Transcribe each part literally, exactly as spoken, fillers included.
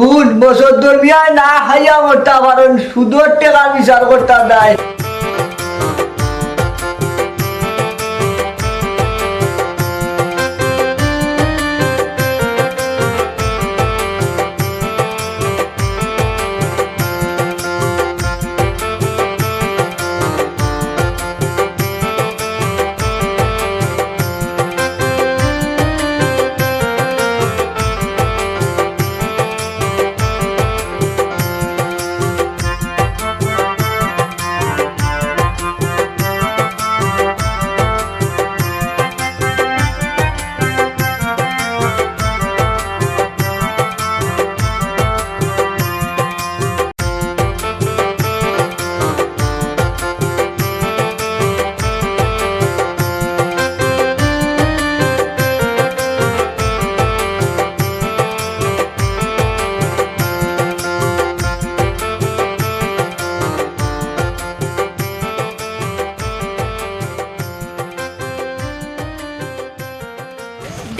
হুন, বছর দরমিয়ায় না খাইয়া মরতা পারইন, সুদর টেকার বিচার করতা নায়।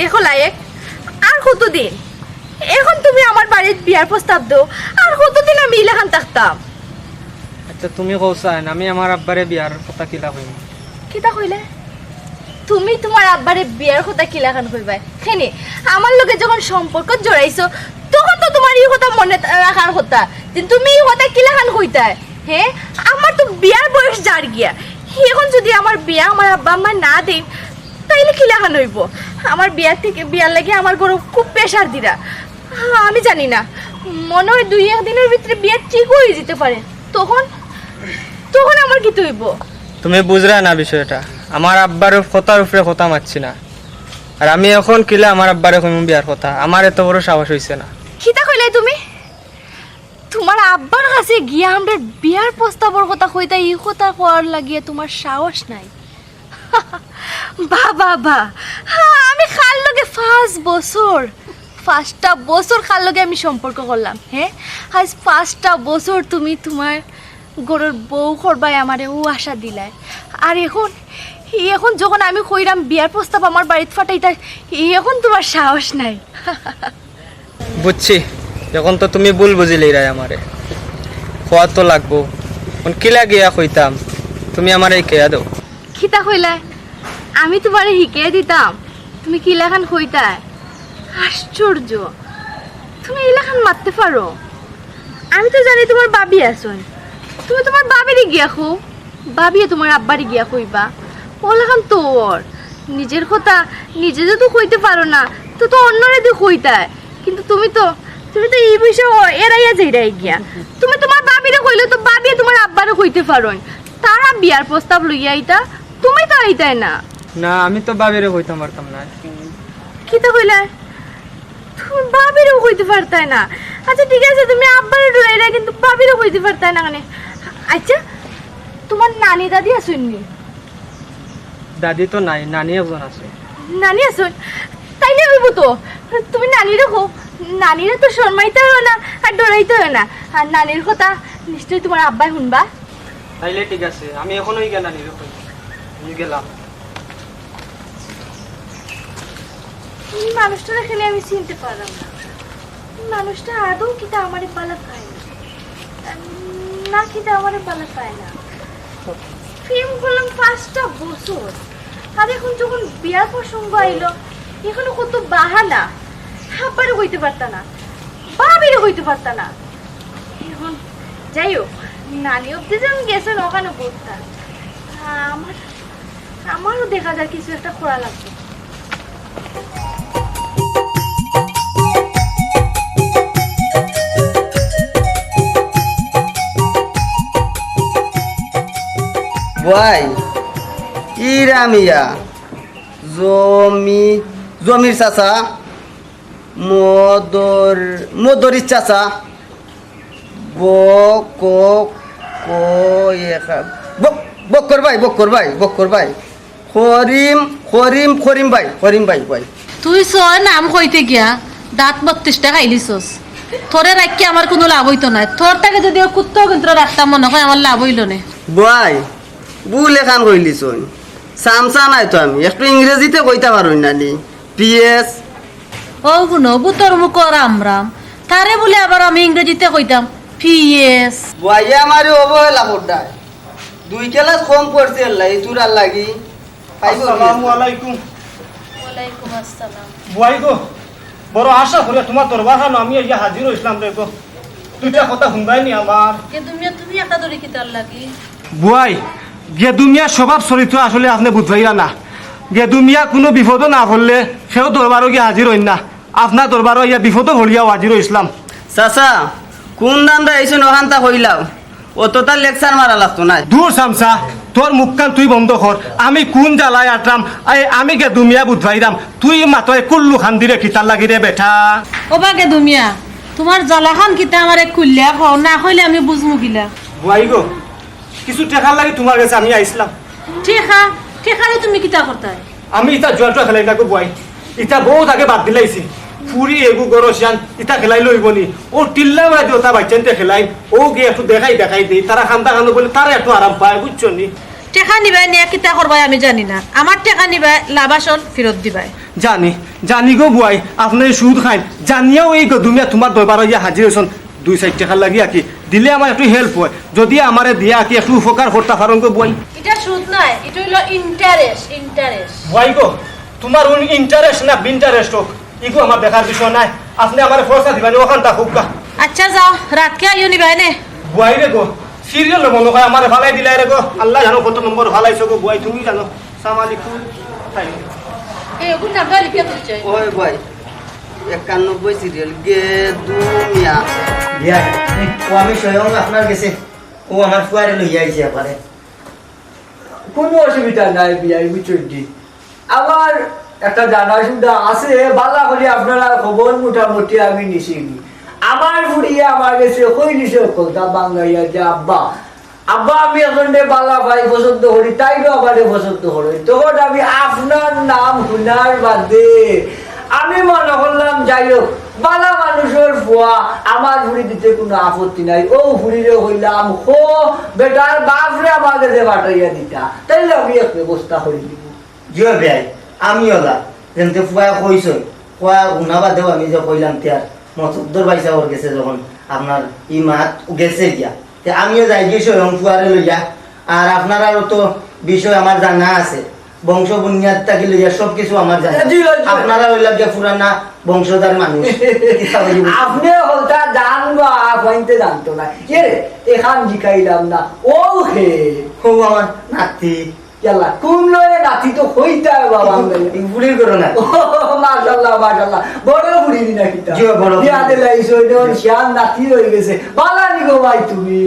দেখো লায়েক, আর কতদিন? এখন তুমি আমার বাড়িত বিয়ার প্রস্তাব দেও, আর কতদিন আমি ইলাখান থাকতাম? আচ্ছা, তুমি কও চাইন, আমি আমার আব্বারে বিয়ার কথা কিলা কইমু? কিতা কইলে? তুমি তুমার আব্বারে বিয়ার কথা কিলাখান কইবায়? কেনে, আমার লগে যখন সম্পর্ক জড়াইছো, তখন তো তুমার ই কথা মনে রাখার কথা, যে তুমি ই কথা কিলাখান কইতায়? হে, আমার তো বিয়ার বয়স যার গিয়া, এখন যুদি আমার বিয়া আমার আব্বা আম্মায় না দেইন, তাইলে কিলাখান অইবো? আমার বিয়ার থাকি, বিয়ার লাগি আমার ঘরো খুব pressure দিরা। আমি জানি না, মনে অয় দুই এক দিনর ভিতরে বিয়া ঠিক অই যিতে পারে। তখন, তখন আমার কিতা অইবো? তুমি বুঝরায় না বিষয়টা। আমার আব্বার উপ-, কথার উপরে কথা মাতছি না। আর আমি এখন কিলা আমার আব্বারে কইমু বিয়ার কথা? আমার এত বড় সাহস অইছে না। কিতা কইলায় তুমি? তুমার আব্বার কাছে গিয়া আমরার বিয়ার প্রস্তাবর কথা কইতায়, ই কথা কওয়ার লাগিয়া তুমার সাহস নাই? বাহ, বাহ, বাহ। হ্যাঁ, আমি কার লগে পাঁচ বছর, পাঁচটা বছর কার লগে আমি সম্পর্ক করলাম, হে? আইজ পাঁচটা বছর তুমি তুমার ঘরর বউ করবায় আমারে, অউ আশা দিলায়। আর এখন, এখন যখন আমি কইরাম বিয়ার প্রস্তাব আমার বাড়িত ফাটাইতায়, এখন তুমার সাহস নাই। বুঝছি, এখন তো তুমি ভুল বুঝিলাইরায় আমারে। কওয়া তো লাগবো। এখন কিলা গিয়া কইতাম, তুমি আমারে হিকাইয়া দেও। কিতা কইলায়? আমি তুমারে হিকাইয়া দিতাম? তুমি কিলাখান কইতায়? আশ্চর্য, তুমি ইলাখান মাততে পারো? আমি তো জানি তুমার ভাবি আছইন, তুমি তুমার ভাবিরে গিয়া কও। ভাবিয়ে তুমার আব্বারে গিয়া কইবা। অলাখান তো অর। নিজের কথা নিজে যুদি কইতে পারো না, তো, তো অন্যরে দি কইতায়। কিন্তু তুমি তো, তুমি তো ই বিষয় এড়াইয়া যাইরায় গিয়া। তুমি তুমার ভাবিরে কইলে তো ভাবিয়ে তুমার আব্বারে কইতে পারইন। তারা বিয়ার প্রস্তাব লইয়া আইতা, তুমি তো আইতায় না। না, আমি তো ভাবিরে কইতাম পারতাম না। কিতা কইলায়? তুমি ভাবিরেও কইতে পারতায় না। আচ্ছা, ঠিক আছে, তুমি আব্বারে ডরাইরায়, কিন্তু ভাবিরেও কইতে পারতায় না কেনে? আচ্ছা, তুমার নানি দাদি আছইন নি? দাদি তো নাই, নানি একজন আছে। নানি আছইন? তাইলে অইবো তো। তুমি নানিরে কও, নানিরে তো শরমাইতে অয় না, আর ডরাইতে অয় না। আর নানির কথা নিশ্চয়ই তুমার আব্বায় হুনবা। তাইলে ঠিক আছে, আমি এখনই গিয়া নানিরে কই। আমি গেলাম। এই মানুষটারে কেনে আমি চিনতে পারলাম না। এই মানুষটা আদৌ কিতা আমারে বালা পায় না, না কিতা আমারে বালা পায় না। প্রেম করলাম পাঁচটা বছর, আর এখন যখন বিয়ার প্রসঙ্গ আইলো, এখনো কত বাহানা। আব্বারে কইতে পারতা না, ভাবিরে কইতে পারতা না। এখন যাই হোক, নানি অব্দি যখন গেছইন, অখানো ঘুরতা। আমার, আমারও দেখা যার কিছু একটা করা লাগবো। ভাই, ইরা মিয়া, জমি, জমির চাচা, মদর-, মদরির চাচা, ব-, ক-, ক-, এ-, খা-, ব-, বক্কর ভাই, বক্কর ভাই, বক্কর ভাই। করিম, করিম, করিম ভাই, করিম ভাই, ভাই। তুই ছয় নাম কইতে গিয়া দাঁত বত্রিশটা খাইলিছস। তোরে রাখিয়া আমার কুনু লাভ অইতো নায়। তোর থাকি যুদি অউ কুত্তাও কিন্তু রাখতাম মনে অয়, আমার লাভ অইলো নে। ভাই, ভুল এখান কইলিছইন। চামচা নায় তো আমি, একটু ইংরেজিতে কইতা পারইন না নি? পিএস। ও গুনো, বুতর মুখো রাম রাম। আরে বুলে আবার আমি ইংরেজিতে কইতাম পিএস। বুয়াইয়ে আমারে অবহেলা কররায়। দুই ক্লাস কম পড়ছি এর লাগি, তোরার লাগি। পাইবো আসসালামু পিএস। আলাইকুম। ওয়ালাইকুম আসসালাম। বুয়াই গো, বড় আশা করিয়া তুমার দরবারখানো আমি আইয়া হাজির অইছলাম রে গো। দুইটা কথা হুনবায়নি আমার। গেদু মিয়া, তুমি একা দৌড়ি কিতার লাগি? বুয়াই, গেদু মিয়ার স্বভাব চরিত্র আসলে আপনে বুঝবাইরা না। গেদু মিয়া কুনু বিপদো না পড়লে কেউ দরবারো গিয়া হাজির অইন না। আপনার দরবারো আইয়া বিপদো পড়িয়াও হাজির অইছলাম। চাচা, কুন ধান্দায় আইছইন অখানতা কইলাও। অততা লেকচার মারা লাগতো নায়। দূর চামচা, তোর মুখখান তুই বন্ধ কর। আমি কুন জ্বালায় আটরাম, এই আমি গেদু মিয়া বুঝবাইরাম। তুই মাতরে কুল্লু খান্দিরে কিতার লাগি রে বেটা? ওবা গেদু মিয়া, তুমার জ্বালাখান কিতা আমারে খুলিয়া কও, না কইলে আমি বুঝমু কিলা? বুয়াই গো, কিছু টেকার লাগি তুমার গেছে আমি আইছলাম। টেকা? টেকারে তুমি কিতা করতায়? আমি ইতা জুয়া টুয়া খেলাই না গো বুয়াই, ইতা বউত আগে বাদ দিলাইছি। ফুরি এগু গরসিয়ান ইতা খেলাইলে অইবো নি? অউ টিল্লা মারি দি অতা বাইচ্চাইন্তে খেলাইন, অউ গিয়া একটু দেখাই দেখাই দেই, তারা কান্দা কান্দো বুলে তারা একটু আরাম পায়, বুঝছো নি? টেকা নিবায় নিয়া কিতা করবায় আমি জানি না, আমার টেকা নিবায় লাভ আসল ফিরত দিবায়। জানি, জানি গো বুয়াই, আপনে সুদ খাইন, জানিয়াও এই গেদু মিয়া তুমার দরবারো আইয়া হাজির অইছইন। দুই চাইর টেকার লাগি আকি দিলে আমার একটু help অয়, যুদি আমারে দিয়া আকি একটু উপকার করতা পারইন গো বুয়াই। ইটা সুদ নায়, ইটা অইলো interest, interest। বুয়াই গো, তুমার অউ interest না বিন্টারেস্ট অউক, ইগু আমার দেখার বিষয় নায়। আপনে আমারে পয়সা দিবায়নি, অখানতা কউক্কা। আচ্ছা যাও, রাইতকে আইও নিবায়নে। বুয়াই রে গো, serial মনো কয় আমারে ফালাই দিলায় রে গো। আল্লায় জানো কত নম্বর ফালাইছো গো বুয়াই, তুমি জানো। সালাম আলাইকুম। এই, ওগুন নাম্বার লিখিয়া দিছে। ওই ভাই, একানব্বই serial, গেদু মিয়া। বিয়াই, ও আমি স্বয়ং আপনার গেছে, ও আমার ফুয়ারে লইয়া আইছে একবারে। কুনু অসুবিধা নাই বিয়াই, বুঝছইন নি? আমার একটা জানাশুনা আছে, বালা করি আপনারার খবর মোটামুটি আমি নিছি নি। আমার ফুড়িয়ে আমার গেছে কইলিছে হকলতা বাঙ্গাইয়া যে, "আব্বা, আব্বা, আমি একজনরে বালা পাই, পছন্দ করি, তাইনও আমারে পছন্দ করইন।" তখন আমি আপনার নাম হুনার বাদে আমি মনো করলাম, যাই হোক, বালা মানুষর ফুয়া, আমার ফুড়ি দিতে কুনু আপত্তি নাই। অউ ফুড়িরে কইলাম, "কো, বেটার বাপরে আমার গেছে পাঠাইয়া দিতা, তাইলে আমি এক ব্যবস্থা করি দিমু।" জি অয় বিয়াই, আমি অলা, যেনতে ফুয়ায় কইছইন, ফুয়া হুনা বাদেও আমি যে কইলাম তে আর মতদ্দর ভাইসাবর গেছে যখন আপনার ই মাত গেছে গিয়া, তে আমিও যাইগি স্বয়ং ফুয়ারে লইয়া। আর আপনারারও তো বিষয় আমার জানা আছে, বংশ বুনিয়াদ থাকি লইয়া সব কিছু আমার জানা। জি, জি। আপনারা অইলা গিয়া পুরানা বংশধর মানুষ। আপনে হকলতা জানবা, কইতে জানতো না। কে রে? এখান জিকাইলাম না। ও হে। ও আমার নাতি। ইয়াল্লা, কুন লয়ে নাতি তো কইতায় বাবা। ই ফুড়ির ঘরো না। ও, মাশাআল্লাহ, মাশাআল্লাহ। বড় ফুড়ি নি না কিতা? জি, বড় ফুড়ি। বিয়া দিলাইছো, অখন শিয়ান নাতি অইগেছে। বালা নি গো ভাই তুমি?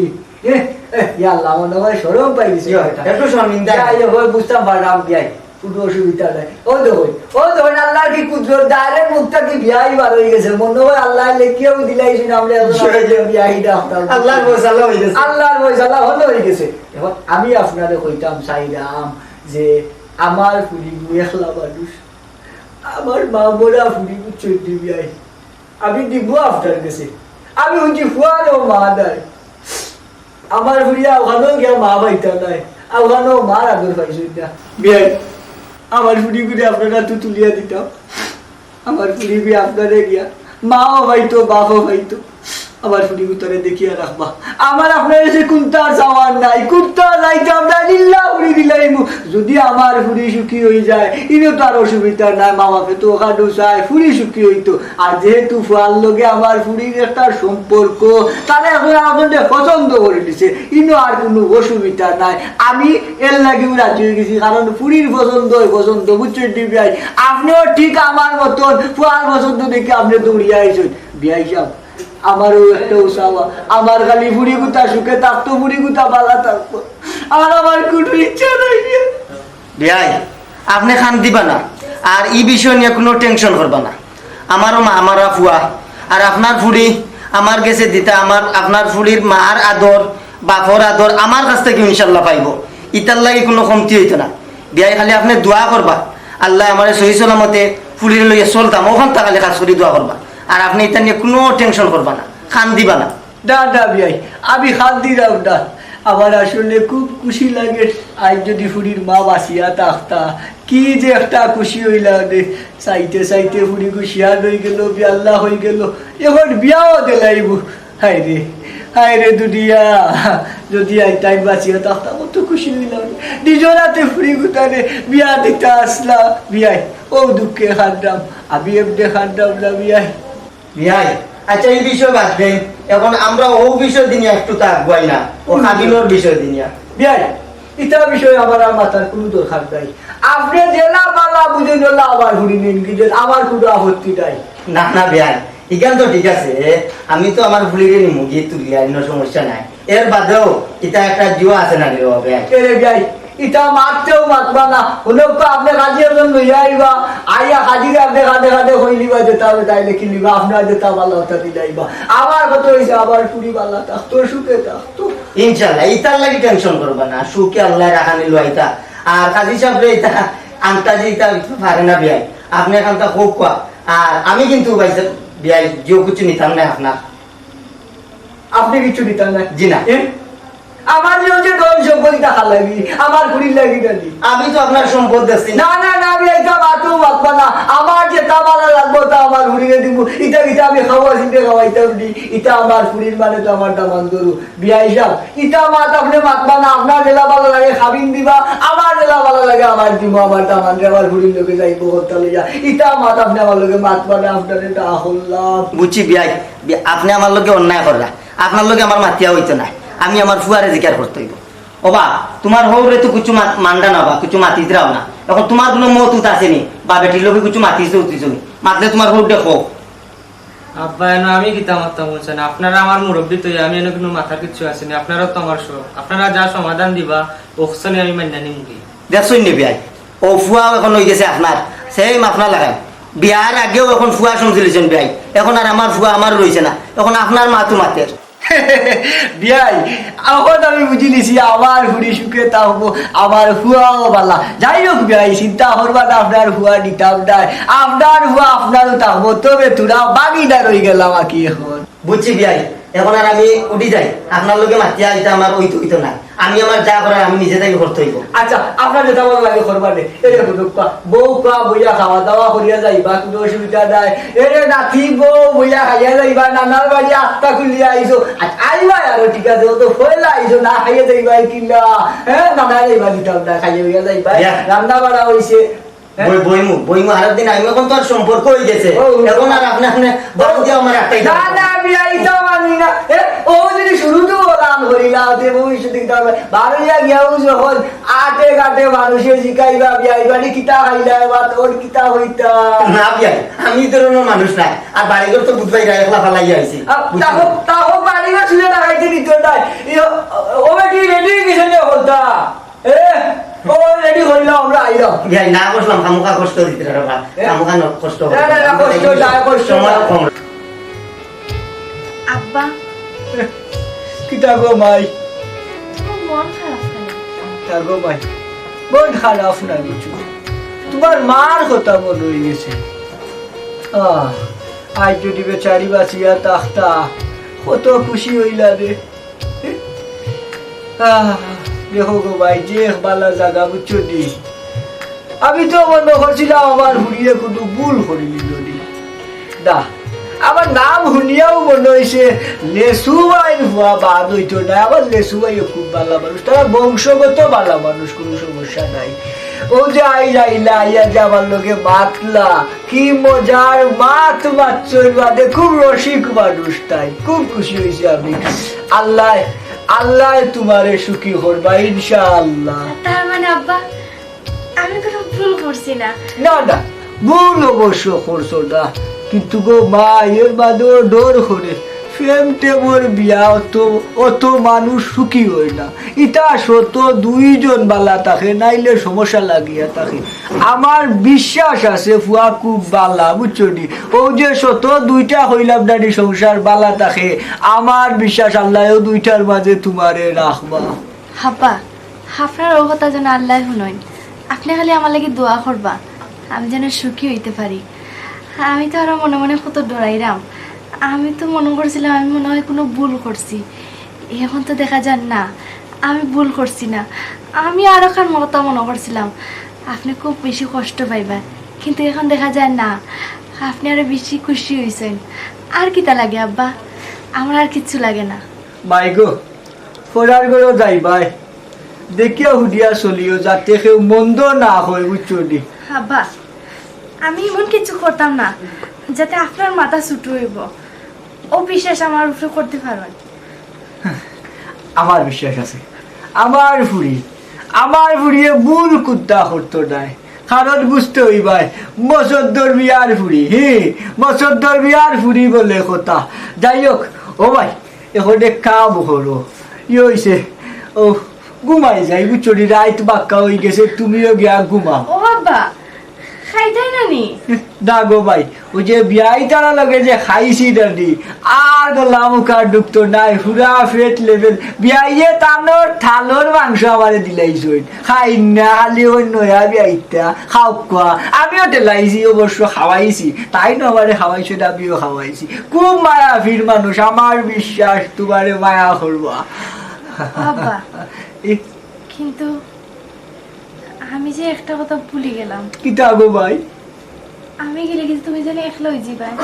এ, এ, ইয়াল্লা, মনে অয় শরম পাই গেছি জি, বেটা। একটু শরমিন্দা। যাই হোক, অয় বুঝতাম পারলাম, বিয়াই। কুনু অসুবিধা নাই। ও দেখো, ও দেখো, আল্লার কি কুদরত, direct মুখ থাকি বিয়াই বার অইগেছে। মনে অয় আল্লায় লেখিয়াও দিলাইছইন, আমরা এখন জি, জি। বিয়াই ডাকতাম। আল্লার ফয়সালা অইগেছে। আল্লার ফয়সালা অখন অইগেছে। অখন আমি আপনারে কইতাম চাইরাম যে আমার ফুড়িগু একলা মানুষ, আমার মা মরা ফুড়িগু চৈদ্দ বিয়াই, আমি দিমু আপনার গেছে। আমি হুনছি ফুয়ারও মা নাই, আমার ফুড়িয়ে অখানো গিয়া মা পাইতা নায়, অখানো মার আদর পাইছইন না। বিয়াই, আমার ফুড়িগুরে আপনার আতো তুলিয়া দিতাম। আমার ফুড়িগু আপনারে গিয়া মাও পাইতো, বাপও পাইতো। আমার ফুড়িগুতারে দেখিয়া রাখবা। আমার আপনার গেছে কুন্তা চাওয়ার নাই, কুন্তা চাইতাম না, লিল্লা ফুড়ি দিলাইমু। যুদি আমার ফুড়ি সুখী অইযায়, ইনো তো আর অসুবিধা নাই, মা বাপে তো অখানো চায়, ফুড়ি সুখী অইতো। আর যেহেতু ফুয়ার লগে আমার ফুড়ির একটা সম্পর্ক, তারে অখন আমার পছন্দ করিলিছে, ইনো আর কুনু অসুবিধা নাই। আমি এরলাগিউ রাজি অইগেছি, কারণ ফুড়ির পছন্দ অয় পছন্দ, বুঝছইন নি বিয়াই? আপনেও ঠিক আমার মতন ফুয়ার পছন্দ দেখি আপনে দৌড়িয়া আইছইন। বিয়াই সাব, আমারও একটা চাওয়া, আমার খালি ফুড়িগুতা সুখে থাকতো, ফুড়িগুতা বালা থাকতো, আর আমার কুনু ইচ্ছা নাই। বিয়াই, আপনে কান্দিবা না, আর ই বিষয় নিয়া কুনু tension করবা না। আমারও মা মরা ফুয়া, আর আপনার ফুড়ি আমার গেছে দিতা, আমার, আপনার ফুড়ির মার আদর, বাপর আদর আমার কাছ থাকিউ ইনশাআল্লাহ পাইবো, ইতার লাগি কুনু কমতি অইতো না। বিয়াই, খালি আপনে দোয়া করবা, আল্লায় আমারে সহি সালামতে ফুড়িরে লইয়া চলতাম, অখানতা খালি খাছ করি দোয়া করবা। আর আপনে ইতা নিয়া কুনু tension করবা না, কান্দিবা না। না, না বিয়াই, আমি কান্দিরাম না। আমার আসলে খুব খুশি লাগে, আইজ যদি ফুড়ির মা বাঁচিয়া থাকতা, কি যে একটা খুশি অইলাম রে। চাইতে চাইতে ফুড়িগু শিয়ান অইগেলো, বিয়াল্লা অইগেলো, এখন বিয়াও দিলাইবো। হায় রে, হায় রে দুনিয়া, যদি আইজ তাইন বাঁচিয়া থাকতা, কত খুশি অইলাম রে। নিজর আতে ফুড়িগুতারে বিয়া দিতা আছলা, বিয়াই, অউ দুঃখে কান্দাম, আমি এমনে কান্দাম না বিয়াই। বিয়াই, আচ্ছা, ই বিষয় বাদ দেইন। এখন আমরা অউ বিষয় দিনিয়া একটু তা আগুয়াই না, অউ হুম। কাবিলর বিষয় দিনিয়া। বিয়াই, ইতা বিষয়ে আমার আর মাতার কুনু দরকার নাই। আপনে যেলা বালা বুঝইন, অলা আমার ফুড়ি নেইন, কিন্তু আমার কুনু আপত্তি নাই। না, না বিয়াই, ইখান তো ঠিক আছে, আমি তো আমার ফুড়িরে নিমুগি তুলিয়া, ইনো সমস্যা নাই। এর বাদেও ইতা একটা জুয়া আছে না রে বাবা, বিয়াই? এরে বিয়াই, ইতা মাততেও মাতবা না। হুনউক্কা, আপনে কাজী একজন লইয়া আইবা, আইয়া কাজীরে আপনে কাঁধে কাঁধে কইলিবা, যেতা অইবো তাই লেখিলিবা, আপনার যেতা বালা অতা দিলাইবা। আমার কত অইছে, আমার ফুড়ি বালা থাকতো, সুখে থাকতো। ইনশাআল্লাহ, ইতার লাগি টেনশন করবা না, সুখে আল্লায় রাখানি লইতা। আর কাজী সাবরে ইতা আন্তাজি ইতা পারে না বিয়াই, আপনে এখানটা খুব কোয়া। আর আমি কিন্তু ভাই সাব, বিয়াই, জিও কিছু নিতাম না আপনার। আপনে কিছু নিতা না? জি না। এ? আমার যে অউ যে ধন সম্পদ ইতা কার লাগি, আমার ফুড়ির লাগি না নি? আমি তো আপনার সম্পদ দেখছি না। না, না, না, আমি ইতা মাততেও মাতবা না। আমার যেতা বালা লাগবো, তা আমার ফুড়িরে দিমু। ইতা, ইতা আমি খাওয়া চিনতে খাওয়াইতাম নি। ইতা আমার ফুড়ির মানে তো আমার দামান ধরু। বিয়াই সাব, ইতা মাত আপনে মাতবা না। আপনার যেলা বালা লাগে কাবিন দিবা, আমার যেলা বালা লাগে আমার দিমু, আমার দামানরে আমার ফুড়ির লগে যাইবো কথা লইয়া। ইতা মাত আপনে আমার লগে মাতবা না, আপনারে না করলাম। বুঝছি বিয়াই, বি-, আপনে আমার লগে অন্যায় কররা। আপনার লগে আমার মাতিয়া অইতো নায়, আমি আমার ফুয়ারে জিকার করতে অইবো। ও বা, তুমার হউরে তো কিছু মা-, মানরা না বা, কিছু মাতিতরাও না। এখন তুমার কুনু মত উত আছে নি, বা বেটির লগে কিছু মাতিছো উতিছো নি? মাতলে তুমার হউরে কও। আব্বা, এনো আমি কিতা মাততাম বুঝছইন? আপনারা আমার মুরব্বি তো, আমি এনো কুনু মাতার কিচ্ছু আছে নি। আপনারাও তো আমার সব, আপনারা যা সমাধান দিবা, অখছনি আমি মাইন্না নিমুগি। দেখছইন নি বিয়াই, অউ ফুয়াও এখন অইগেছে আপনার, same আপনার লাখান। বিয়ার আগেও এখন ফুয়া সমঝিলিছইন বিয়াই, এখন আর আমার ফুয়া আমার রইছে না, এখন আপনার মাতউ মাতের। বিয়াই, এখন আমি বুঝিলিছি, আমার ফুড়ি সুখে থাকবো, আমার ফুয়াও বালা। যাই হউক বিয়াই, চিন্তা করবা না, আপনার ফুয়া নিতাম নায়, আপনার ফুয়া আপনারউ থাকবো, তবে থুড়া বাকি না রইগেলাম বাকি এখন। বুঝছি বিয়াই, এখন আর আমি উঠি যাই, আপনার লগে মাতিয়া ইতা আমার অইতো অইতো নায়। আমি আমার যা করার আমি নিজে থাকি করতে অইবো। আচ্ছা, আপনার যেতা বালা লাগে করবা নে। এরে হুনউক্কা, বউক্কা বইয়া খাওয়া দাওয়া করিয়া যাইবা, কুনু অসুবিধা নাই। এরে নাতি বউ বইয়া খাইয়া যাইবা, নানার বাড়ি আখতা খুলিয়া আইছো। আচ্ছা, আইবা আরো ঠিক আছে, অউ তো পয়লা আইছো, না খাইয়া যাইবা কিলা? হে, না খাইয়া যাইবা, দিতাম না, খাইয়া অইয়া যাইবা। ইয়া। রান্না বাড়া অইছে। হ্যাঁ? বই-, বইমু, বইমু, আরেক দিন আইমু, এখন তো আর সম্পর্ক অইগেছে। ও, এখন আর আপনে, আপনে বাদ দিয়া আমার একটাই না, দরকার। না, আমি আইতাম মানি না। এ, অউ যদি শুরুতেউ অলান করিলা, তে ভবিষ্যতে কিতা অইবো? বারইয়া গিয়াউ যখন আটে ঘাটে মানুষে জিকাইবা, বিয়াই বাড়ি কিতা খাইলা, এবার তোর কিতা অইতা? না বিয়াই, আমি ই ধরনর মানুষ নায়। আর বাড়িঘর তো বুঝবায়, একলা ফালাইয়া আইছি। আ, বুঝছো? তাহো, তাহো বাড়িঘর শুনে না খাইতে দিত নাই। ইয়ো, ও বেটি রেডি অইগেছে নে বলতা। এ, ও রেডি করিলাও, আমরা আইলাম। বিয়াই, না বসলাম, খামোখা কষ্ট দিতে রে বাবা। এ? খামোখা ন-, কষ্ট না, না, না, কষ্ট না, কষ্ট সময় না। কম। আব্বা। কিতা গো মাই? তোমার মন খারাপ কেন? কিতা গো মাই? মন খারাপ না কিছু। তুমার মার কথা মনো অইগেছে। আহ, আইজ যদি বেচারি বাঁচিয়া থাকতা, কত খুশি অইলা রে। আহ, দেখো গো ভাই, যে এক বালা জাগা, বুঝছো নি? আমি তো মনো করছিলাম আমার ফুড়িয়ে কুনু ভুল করিলিলো নি। না, আমার নাম হুনিয়াউ মনো অইছে লেসু ভাইর ফুয়া বাদ অইতো নায়, আমার লেসু ভাইও খুব বালা মানুষ, তারা বংশগত বালা মানুষ, কুনু সমস্যা নাই। অউ যে আইজ আইলা, আইয়া যে আমার লগে মাতলা, কি মজার মাত মাতছইন বাদে, খুব রসিক মানুষ তাইন, খুব খুশি অইছি আমি। আল্লায়, আল্লায় তুমারে সুখী করবা, ইনশাআল্লাহ। তার মানে আব্বা, আমি কুনু ভুল করছি না? না, না, ভুল অবশ্য করছো না, কিন্তু গো মা, এর বাদেও ডর করে। প্রেম টেমর বিয়া অত, অত মানুষ সুখী অয় না। ইতা শত দুইজন বালা থাকে, নাইলে সমস্যা লাগিয়া থাকে। আমার বিশ্বাস আছে ফুয়া খুব বালা, বুঝছো নি? অউ যে শত দুইটা কইলাম না নি সংসার বালা থাকে, আমার বিশ্বাস আল্লায়ও দুইটার মাঝে তুমারে রাখবা। আব্বা, আপনার অউ কথা যেন আল্লায় হুনইন। আপনে খালি আমার লাগি দোয়া করবা, আমি যেন সুখী অইতে পারি। আমি তো আরো মনে মনে কত ডরাইরাম। আমি তো মনো করছিলাম আমি মনে অয় কুনু ভুল করছি। এখন তো দেখা যার না, আমি ভুল করছি না। আমি আরো খান মতো মনে করছিলাম আপনি খুব বেশি কষ্ট পাইবা, কিন্তু এখন দেখা যায় না, আপনি আরো বেশি খুশি হইছেন। আর কিতা লাগে আব্বা? আমার আর কিচ্ছু লাগে না। মাই গো, ফরার ঘরো যাইবায়, দেখিয়া হুদিয়া চলিও, যাতে কেউ মন্দ না হয়, বুঝছো নি? আব্বা, আমি এমন কিছু করতাম না যাতে আপনার মাথা ছুটো হইব। ও বিশ্বাস আমার উপরে করতে পারেন। আমার বিশ্বাস আছে। আমার ফুড়ি, আমার ফুড়িয়ে ভুল কুন্তা করতো নায়। কারণ বুঝতে হইবায়, মসদ্দর বিয়ার ফুড়ি, হি, মসদ্দর বিয়ার ফুড়ি বলে কথা। যাই হোক, ও ভাই, এখন এক কাম করো, ই হইছে, ও ঘুমাই যাই, বুঝছো নি, রাইত বাক্কা হই গেছে, তুমিও গিয়া ঘুমাও। ও বাবা, খাইতাই না নি? না গো ভাই, ওই যে বিয়াই তারা লগে যে খাইছি না নি, আর গলা মুখ আর ঢুকতো নাই, হুরা ফেট লেভেল। বিয়াইয়ে তানোর থালোর মাংস আমারে দিলাইছইন। খাই না, খালি ওই নয়া বিয়াইতা খাওয়া। আমিও ঠেলাইছি, অবশ্য খাওয়াইছি। তাইন আমারে খাওয়াইছইন, আমিও খাওয়াইছি। খুব মায়াফির মানুষ, আমার বিশ্বাস তুমারে মায়া করবা। বাবা, এ কিন্তু আমি যে একটা কথা ভুলি গেলাম। কিতা গো ভাই? আমি গেলে কিন্তু তুমি যেন একলা হয়ে যাবায়।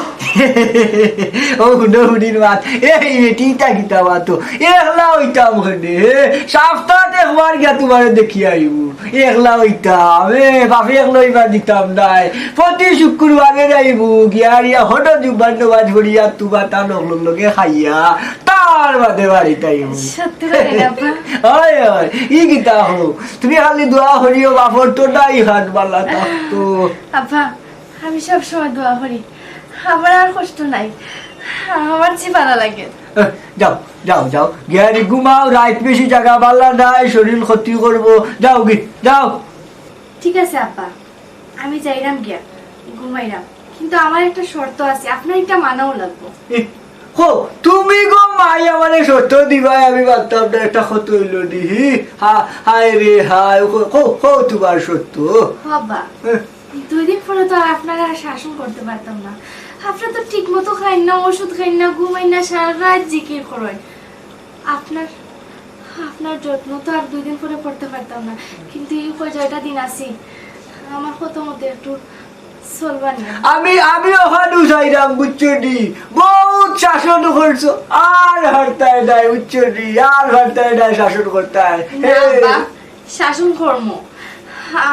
ও হুনো হুনির মাত। এই বেটি, ইতা কিতা মাতো? একলা হইতাম কেনে? হে, সপ্তাহত একবার গিয়া তুমারে দেখিয়া আইমু। একলা হইতাম। এ, বাপে একলা হইবার দিতাম নায়। প্রতি শুক্রবারে যাইমু। গিয়া রিয়া হঠাৎ জুম্মার নামাজ পড়িয়া তুমার তান লগ লগে খাইয়া তার বাদে বাড়িত আইমু। সত্যি করে না, আব্বা? হয়, হয়। ই কিতা হো? তুমি খালি দোয়া করিও, বাপর তো নাই খান বালা থাকতো। আব্বা, আমি সব সময় দোয়া করি। আমার আর কষ্ট নাই। আমার যে ভালা লাগে। এহ, যাও, যাও, যাও। গিয়া রি ঘুমাও, রাইত বেশি জাগা বালা নাই, শরীর ক্ষতি করবো। যাও গি, যাও। ঠিক আছে আব্বা, আমি যাইরাম গিয়া, ঘুমাইরাম। কিন্তু আমার একটা শর্ত আছে, আপনার এটা মানাও লাগবো। এ, কও, তুমি গো মাই আমারে শর্ত দিবায়, আমি মানতাম না, একটা কত হইল নি, হি? হা-, হায় রে হায়, কও, কও, কও তুমার শর্ত। ও আব্বা, এ। দুই দিন পরে তো আর আপনারে আর শাসন করতে পারতাম না। আপনে তো ঠিক মতো খাইন না, ওষুধ খাইন না, ঘুমাইন না, সারা রাইত জিকির করইন। আপনার, আপনার যত্ন তো আর দুই দিন পরে করতে পারতাম না, কিন্তু এই কয় ছয়টা দিন আছি, আমার কথা মতো একটু চলবা নি। আমি, আমি অখানউ যাইরাম, বুঝছো নি? বহুত শাসন করছো, আর পারতায় নায়, বুঝছো নি? আর পারতায় নায় শাসন করতায়। না, হে। আব্বা, শাসন করমু।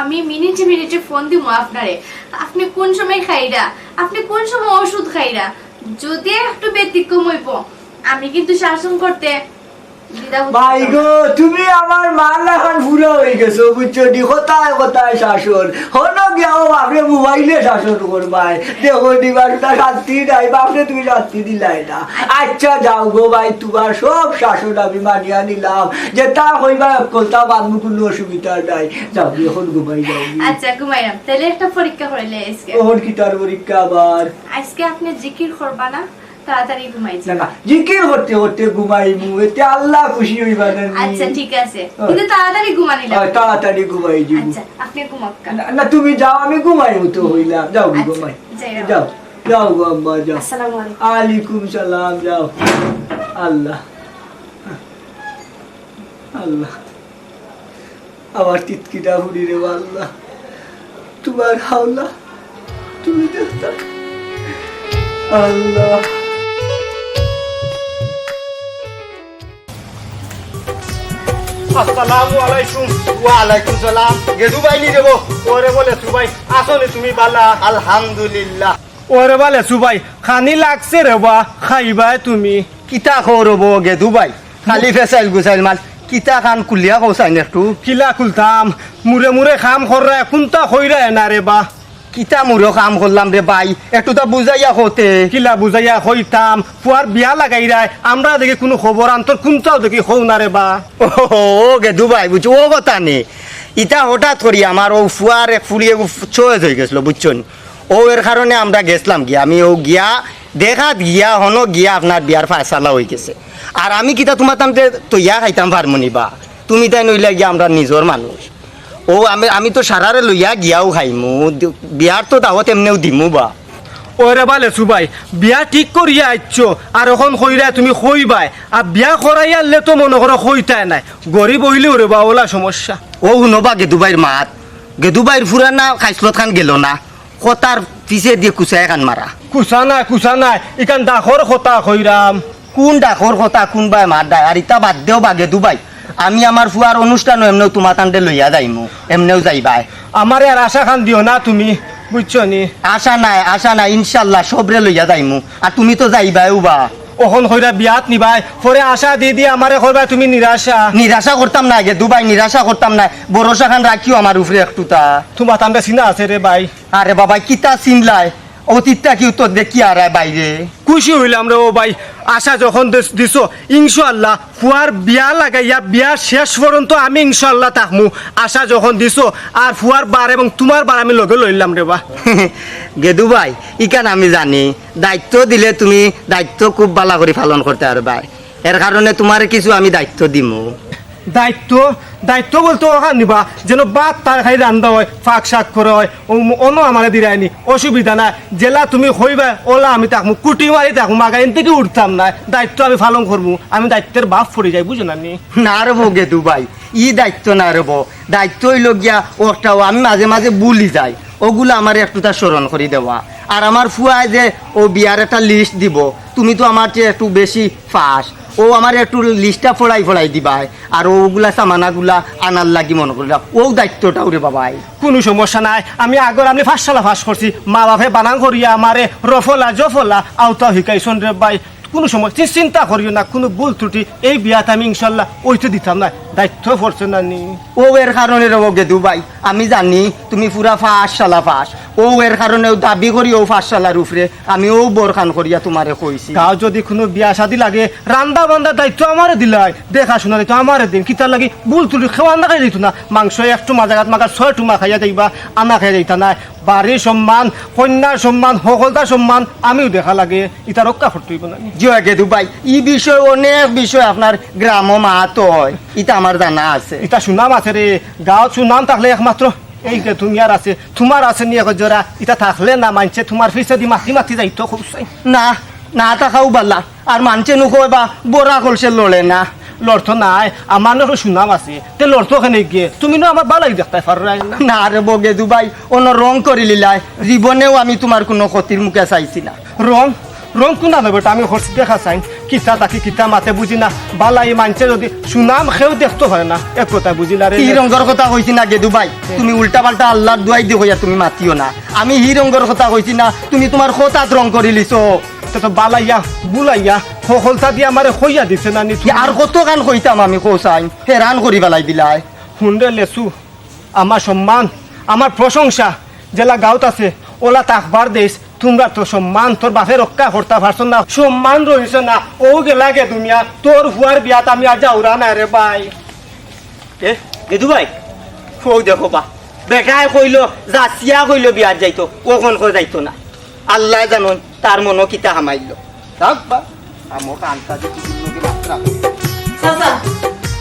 আমি মিনিটে মিনিটে ফোন দিমু আপনারে। আপনে কোন সময় খাইরা, আপনে কোন সময় ওষুধ খাইরা, যদি একটু ব্যতিক্রম হইব, আমি কিন্তু শাসন করতে দ্বিধাবোধ করতাম না। মাই গো, তুমি আমার মার লাখান পুরা হই গেছো, বুঝছো নি? কথায় কথায় শাসন। হনো গিয়া ও বাপরে মোবাইলে শাসন করবায়। দেখো নি, বাপরে শান্তি নাই, বাপরে তুমি শান্তি দিলায় না। আচ্ছা, যাও গো ভাই, তুমার সব শাসন আমি মানিয়া নিলাম। যেতা কইবায় অকলতা মানমু, কুনু অসুবিধা নাই। যাও গি, এখন ঘুমাই যাও গি। আচ্ছা, ঘুমাইরাম। তাইলে একটা পরীক্ষা করিলাই আইজকে। অখন কিতার পরীক্ষা আবার? আইজকে আপনে জিকির করবা না, তাড়াতাড়ি ঘুমাই যাও। না, না, জিকির করতে করতে ঘুমাইমু, এতে আল্লাহ খুশি হইবা না নি? আচ্ছা, ঠিক আছে। হ্যাঁ। কিন্তু তাড়াতাড়ি ঘুমানি লাগবো। হ্যাঁ, তাড়াতাড়ি ঘুমাই যাইমু। আচ্ছা, আপনে ঘুমাউক্কা। না, না, তুমি যাও, আমি ঘুমাইমু তো কইলাম। যাও গি, আচ্ছা, ঘুমাই। যাও। যাও, যাও গো আম্মা, যাও। আসসালামু আলাইকুম। আলাইকুম সালাম, যাও। আল্লাহ, আল্লাহ, আমার তিতকিটা ফুড়ি রে বা আল্লাহ, তুমার হাওলা তুমি দেখতা। আল্লাহ। আসসালামু আলাইকুম। ওয়ালাইকুম সালাম। গেদু ভাই নি রে বা? ওরে বা লেসু ভাই, আছো নি তুমি বালা? আলহামদুলিল্লাহ। ওরে বা লেসু ভাই, খানি লাগছে রে বা, খাইবায় তুমি? কিতা কও রে বা গেদু ভাই, খালি ফেসাইল গুসাইল মাল, কিতা খান খুলিয়া কও চাইন একটু। কিলা খুলতাম, মুরে মুরে কাম কররায়, কুনতা কইরায় না রে বা। কিতা মুরো কাম করলাম রে ভাই, একটু তা বুঝাইয়া কওতে। কিলা বুঝাইয়া কইতাম, ফুয়ার বিয়া লাগাইরায়, আমরা দেখি কুনু খবর আন্তর কুনতাও দেখি কও না রে বা। ও, ও গেদু ভাই, বুঝছো, ও কথা নি। ইতা হঠাৎ করি আমার অউ ফুয়ার এক ফুড়িয়ে choice হই গেছিল, বুঝছো নি? অউ এর কারণে আমরা গেছলাম গিয়া, আমি অউ গিয়া দেখাত গিয়া, হনো গিয়া আপনার বিয়ার ফায়সালা হই গেছে। আর আমি কিতা তুমার তামতে তইয়া খাইতাম পারমু নি বা? তুমি তাইন অইলা গিয়া আমরার নিজর মানুষ। অউ আমি, আমি তো সারারে লইয়া গিয়াউ খাইমু, দি-, বিয়ার তো দাওয়াত এমনেউ দিমু বা। ওরে বা লেসু ভাই, বিয়া ঠিক করিয়া আইছো, আর অখন কইরায় তুমি কইবায়, আর বিয়া করাইয়ারলে তো মনো করো কইতায় নায়, গরিব অইলেও রে বা অলা সমস্যা। অউ হুনো বা গেদু ভাইর মাত, গেদু ভাইর পুরানা খাইছলত খান গেলো না, কথার পিছেদি কুচা এখান মারা। কুচা নায়, কুচা নায়, ইখান ডাকর কথা কইরাম। কুন ডাকর কথা, কুনবায় মাত ডাক? আর ইতা বাদ দেও বা গেদু ভাই, আমি আমার ফুয়ার অনুষ্ঠানো এমনেউ তুমাতানরে লইয়া যাইমু, এমনেউ যাইবায়। আমারে আর আশা খান দিও না তুমি, বুঝছো নি? আশা নাই, আশা নাই, ইনশাল্লাহ সবরে লইয়া যাইমু। আর তুমি তো যাইবায়উ বা। অখন কইরা বিয়াত নিবায়, পরে আশা দি দি আমারে করবায় তুমি নিরাশা। নিরাশা করতাম নায় গেদু ভাই, নিরাশা করতাম নায়। ভরসা খান রাখিও আমার উপরে একটুতা। তুমাতানরে চিনা আছে রে ভাই। আরে বাবা, কিতা চিনলায়? অতীতটা কিউ তো দেখি আর বাইরে। খুশি অইলাম রে ও ভাই, আশা যখন দিস-, দিছো, ইনশাআল্লাহ ফুয়ার বিয়া লাগাইয়া বিয়ার শেষ পর্যন্ত আমি ইনশাআল্লাহ থাকমু। আশা যখন দিছো, আর ফুয়ার বার এবং তুমার বার আমি লগে লইলাম রে বা। গেদু ভাই, ইখান আমি জানি, দায়িত্ব দিলে তুমি দায়িত্ব খুব ভালা করি পালন করতায় পারবায়। এর কারণে তুমারে কিছু আমি দায়িত্ব দিমু। দায়িত্ব? দায়িত্ব বলতে অখান নিবা, যেন ভাত তরকারি রান্দা অয়, ফাক শাক করা অয়, অ-, অনো আমারে দিরায়নি, অসুবিধা নাই। যেলা তুমি কইবায়, অলা আমি থাকমু, কুটি মারি থাকমু, আগাইন থাকি উঠতাম নায়। দায়িত্ব আমি পালন করমু, আমি দায়িত্বর বাপ পড়ি যাই, বুঝো না নি? না রে বা গেদু ভাই, ই দায়িত্ব না রে বা। দায়িত্ব অইলো গিয়া অটাও আমি মাঝে মাঝে ভুলি যাই, অগুলা আমারে একটুতা স্মরণ করি দেওয়া। আর আমার ফুয়ায় যে অউ বিয়ার একটা list দিবো, তুমি তো আমার চেয়ে একটু বেশি পাশ, অউ আমারে একটু list-টা পড়াই পড়াই দিবায়, আর অউগুলা সামানাগুলা আনার লাগি মনো করিলাও, অউ দায়িত্বটাও রে বাবাই। কুনু সমস্যা নাই, আমি আগর আমলে পাঠশালা পাশ করছি, মা বাপে বানান করিয়া আমারে রফলা জফলা আওতা হিকাইছইন রে ভাই। কুনু সময় চি-, চিন্তা করিও না, কুনু ভুল ত্রুটি এই বিয়াত আমি ইনশাল্লাহ অইতে দিতাম নায়, দায়িত্ব পড়ছে না নি। অউ এর কারণে রে বা গেদু ভাই, আমি জানি তুমি পুরা পাঠশালা পাশ, অউ এর কারণে অউ দাবি করি অউ পাঠশালার উপরে আমি অউ বরখান করিয়া তুমারে কইছি। গাঁও যদি কুনু বিয়া শাদি লাগে, রান্দা বান্দার দায়িত্ব আমারে দিলায়, দেখাশুনার দায়িত্ব আমারে দিন, কিতার লাগি ভুল ত্রুটি কেউ আনা খাই দিত না, মাংস একটু মাঝে ঘাত মাখার ছয় টুমা খাইয়া যাইবা, আনা খাইয়া যাইতা নায়। বাড়ির সম্মান, কইন্যার সম্মান, হকলতার সম্মান আমিও দেখা লাগে, ইতা রক্ষা করতে অইবো না নি? জি অয় গেদু ভাই, ই বিষয় অনেক বিষয় আপনার গ্রামো মাত অয়, ইতা আমার জানা আছে। ইতা সুনাম আছে রে, গাঁওত সুনাম থাকলে একমাত্র এই যে দুনিয়ার আছে, তুমার আছে নি এক জোড়া, ইতা থাকলে না মানষে তুমার পিছেদি মাতি মাতি যাইতো খুব চাই। না, না থাকাউ ভালা। আর মানষে নু কয় বা বড়া কলসে লড়ে না। লড়তো নায়, আমার নু সুনাম আছে, তে লড়তো কেনে গিয়ে? তুমি নু আমার ভালাই দেখতায় পাররায় না। না রে বা গেদু ভাই, অনো রং করিলিলায়, জীবনেও আমি তুমার কুনু ক্ষতির মুখে চাইছি না। রং? রং কুনানো বেটা আমি করছি দেখা চাইন, কিতা থাকি কিতা মাতে বুঝি না। ভালাই মানষে যদি সুনাম কেউ দেখতো পারে না, এক কথা বুঝি না রে। হি রঙর কথা কইছি না গেদু ভাই, তুমি উল্টা পাল্টা আল্লার দুয়াই দি কইয়া তুমি মাতিও না। আমি হি রঙর কথা কইছি না, তুমি তুমার কথাত রং করিলিছো। তে তো ভালাইয়া, বুলাইয়া, হকলতা দিয়া আমারে কইয়া দিছে না নি তুমি? আর কতখান কইতাম আমি কও চাইন, হেরান করি ফালাই দিলায়। হুন রে লেসু, আমার সম্মান, আমার প্রশংসা, যেলা গাঁওত আছে, অলা থাকবার দেইস। তুমরার তো সম্মান, তোর বাপে রক্ষা করতা পারছইন না, সম্মান রইছে না, অউ গেলাগি দুনিয়া, তোর ফুয়ার বিয়াত আমি আর যাওরা নায় রে ভাই। এ, গেদু ভাই, অউ দেখো বা, বেটায় কইলো, যাচিয়া কইলো বিয়াত যাইতো, অখন কয় যাইতো না। আল্লায় জানইন তার মনো কিতা হামাইলো। থাক বা, আমো কান্তা যে কিছু লোকে মাত্রা। চাচা,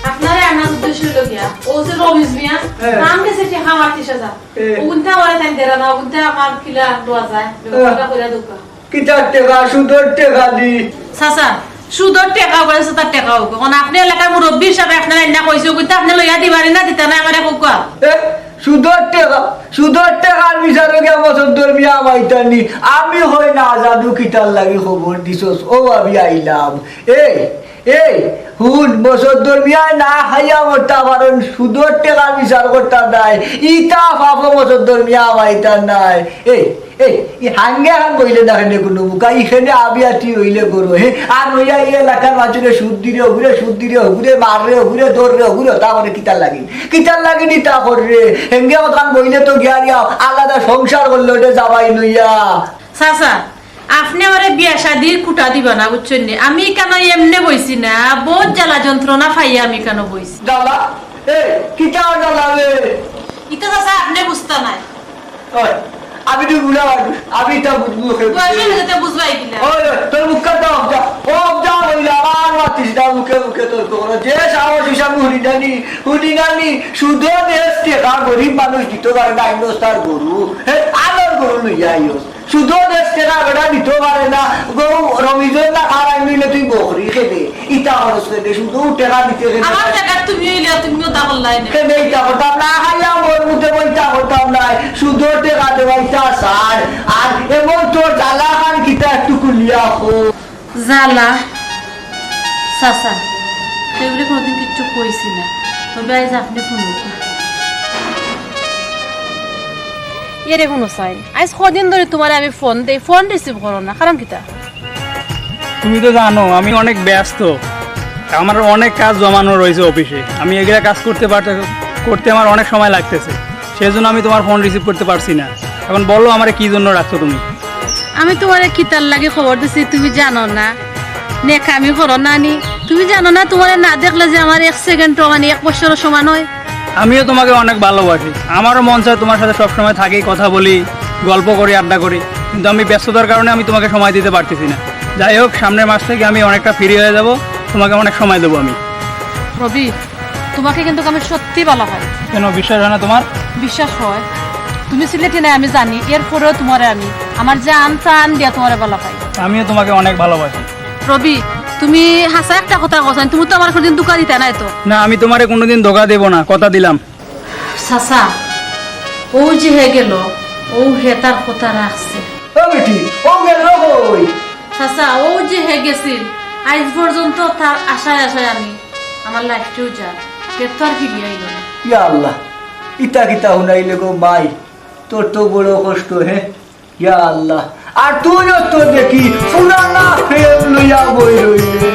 আপনারে আনার উদ্দেশ্য অইলো গিয়া, অউ যে রমিজ মিয়া, হ্যাঁ। নাম গেছে টেকা আমার ত্রিশ হাজার। হ্যাঁ। অগুনতা আমারে তাইন দেরা না, অগুনতা আমার কিলা লওয়া যায়, হ্যাঁ। ব্যবস্থাটা কইরা দেউক্কা। কিতার টেকা? সুদর টেকা দি। চাচা, সুদর টেকা অউক, সুদর টেকা অউক। অখন আপনে এলাকার মুরব্বি হিসাবে আপনারে আইন্না কইছি, অগুনতা আপনে লইয়া দিবানি না দিতা নায় আমারে কউক্কা। এ, সুদর টেকা, সুদর টেকার বিচারো গিয়া মসদ্দর মিয়া হামাইতা নি। আমি কই না জানু কিতার লাগি খবর দিছস, অউ আমি আইলাম। এই, এই, হুন, মসদ্দর মিয়ায় না খাইয়া মরতা পারইন, সুদর টেকার বিচার করতা নায়। ইতা পাপো মসদ্দর মিয়া হামাইতা নায়। এই, এই, ই হাঙ্গে হান বইলে না কেনে কুনু মুখা, ইখানে আবিয়াতি অইলে গরু, হে? আর অইয়া ই এলাকার মানষরে সুদ দিরে, অগুরে সুদ দিরে, অগুরে মাররে, অগুরে ধররে, অগুরে হতা করে কিতার লাগি? কিতার লাগি নি তা কররে? হেঙ্গে অখান বইলে তো গিয়া গিয়া আলাদা সংসার করলো, ওটা জামাই লইয়া। চাচা, আপনে আমারে বিয়া শাদির খুটা দিবা না, বুঝছইন নি? আমি ইকানো এমনে বইছি না, বউত জ্বালা যন্ত্রণা পাইয়া আমি ইকানো বইছি। জ্বালা? এ, কিতা জ্বালা রে? ইতা চাচা আপনে বুঝতা নায়। ওই, আমি তো বুড়া মানুষ, আমি ইতা বুঝমু কে? বয়সের মধ্যে তো বুঝবায় কিলা? ওই, ওই, তোর মুখটা তো অফ যা, অফ যা বইলা, আর মাতিস না, মুখে মুখে তর্ক করো। যে সাহস হিসাবে হুনি নানি, হুনি নানি, সুদর দেশ টেকা গরিব মানুষ দিত পারে না, আইন তার গরু, হে, আলোর গরু লইয়া আইস। সুদো দেশ টেকা বেটা দিতে পারে না। গো, রমিজর না খারাই নিলে তুই বকরি খেদে। ইতা খরচ করে দে, সুদো টেকা দিতে খেদে। আমার জায়গায় তুমি অইলে তুমিও তা করলাই না। খেদে ইতা করতাম না, খাইয়া মোর মুখে বইতা করতাম না। সুদো টেকা দেওয়া ইতা স্যার। আর এমন তোর জ্বালা খান কিতা একটু খুলিয়া কো। জ্বালা। চাচা, কেউরে কোনোদিন কিচ্ছু কইছি না, তবে আইজ আপনি ফোন করুন। এরে হুনো চাইন, আইজ কদিন ধরি তুমারে আমি ফোন দেই, ফোন রিসিভ করো না, কারণ কিতা? তুমি তো জানো আমি অনেক ব্যস্ত, আমার অনেক কাজ জমানো রয়েছে অফিসে, আমি এগুলা কাজ করতে পারতে করতে আমার অনেক সময় লাগতেছে, সেজন্য আমি তোমার ফোন রিসিভ করতে পারছি না। এখন বলো আমারে কি জন্য রাখছো তুমি? আমি তুমারে কিতার লাগি খবর দিছি তুমি জানো না? নেকামি করো না নি? তুমি জানো না তুমারে না দেখলে যে আমার এক সেকেন্ডও মানে এক বছরও সমান হয়? আমিও তোমাকে অনেক ভালোবাসি, আমারও মন চায় তোমার সাথে সবসময় থাকি, কথা বলি, গল্প করি, আড্ডা করি, কিন্তু আমি ব্যস্ততার কারণে আমি তোমাকে সময় দিতে পারতেছি না। যাই হোক, সামনের মাস থেকে আমি অনেকটা ফ্রি হয়ে যাব, তোমাকে অনেক সময় দেবো আমি। রবি, তোমাকে কিন্তু আমি সত্যি ভালো পাই। কেন, বিশ্বাস হয় না তোমার? বিশ্বাস হয়, তুমি সিলেটি নাই আমি জানি, এরপরেও তুমারে আমি আমার জান প্রাণ দিয়া তুমারে ভালো পাই। আমিও তোমাকে অনেক ভালোবাসি। রবি, তুমি হাছা একটা কথা কওছাইন, তুমি তো আমারে কোনোদিন ধোকা দিতা নায় তো? না, আমি তোমারে কোনোদিন ধোকা দেব না, কথা দিলাম। চাচা, অউ যে হে গেল, অউ হে তার কথা রাখছে। ও বেটি, অউ গেল কই? চাচা, অউ যে হে গেছিল, আইজ পর্যন্ত তার আশায় আশায় আমি আমার লাইফটাউ যার, হে তো আর ফিরিয়া আইল না। ইয়া আল্লাহ, ইতা কিতা হুনাইলে গো মাই, তোর তো বড় কষ্ট, হে? ইয়া আল্লাহ, আর তুইও তো দেখি পুরানা প্রেম লইয়া বই রইলে।